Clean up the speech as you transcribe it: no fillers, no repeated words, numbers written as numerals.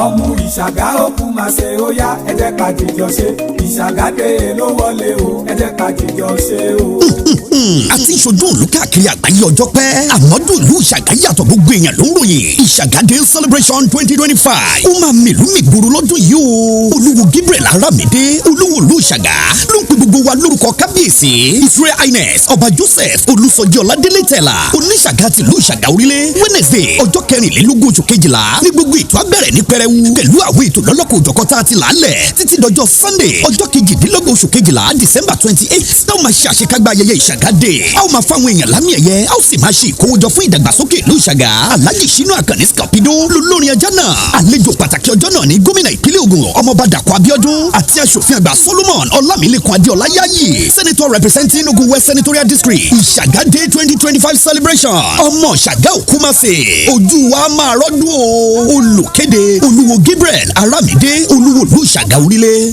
Ọmú Ìṣàgá òkú máa ṣe, ó yá, ẹ jẹ́ ká jíjọ ṣe. Ìṣàgá dé ló wọlé o, ẹ jẹ́ ká jíjọ ṣe o. Àti ìṣojú òlú káàkiri àgbáyé ọjọ́ pẹ́, àmọ́dún ìlú Ìṣàgá yàtọ̀, gbogbo èèyàn ló ń ròyìn. Ìṣàgá Day Celebration 2025, ó máa mìlú mìgboro lọ́dún yìí o. Olúwo Gabriel Aramide, olúwo ìlú Ìṣàgá, ló ń pe gbogbo wa lórúkọ kábíyèsí, His Royal Highness Ọba Joseph Olùsọjí Ọládélé Tẹ̀là, Oníṣàgá tìlú Ìṣàgá orílẹ̀. Wednesday, ọjọ́ 24 oṣù kejìlá ní gbogbo ètò á bẹ̀rẹ̀ ní pẹrẹwu pẹ̀lú àwọn ètò lọ́lọ́kọ̀ òjọ̀kọ̀ tá a ti làálẹ̀ títí dọjọ́ Sunday, ọjọ́ 28 oṣù kejìlá, December 28, táwọn máa ṣe àṣekágbá ayẹyẹ Ìṣàgá Day. A ó máa fáwọn èèyàn lámì ẹ̀yẹ, a ó sì máa ṣe ìkówójọ fún ìdàgbàsókè ìlú Ìṣàgá. Alhaji Ṣínú Àkànní Scapido lolórin ọjọ́ náà. Àlejò pàtàkì ọjọ́ náà ní gómìnà ìpínlẹ̀ Ògùn, Ọmọọba Dàpọ̀ Abíọ́dún, àti aṣòfin àgbà Solomon Ọlámilẹ́kan Adéọlá Yáyì, senator representing Ogun West Senatorial District. Ìṣàgá Day 2025 celebration, ọmọ Ìṣàgá òkú máa ṣe ojú wa máa rọ́dún o. Olùkéde, Olúwo Gabriel Aramide, olúwo ìlú Ìṣàgá orílẹ̀.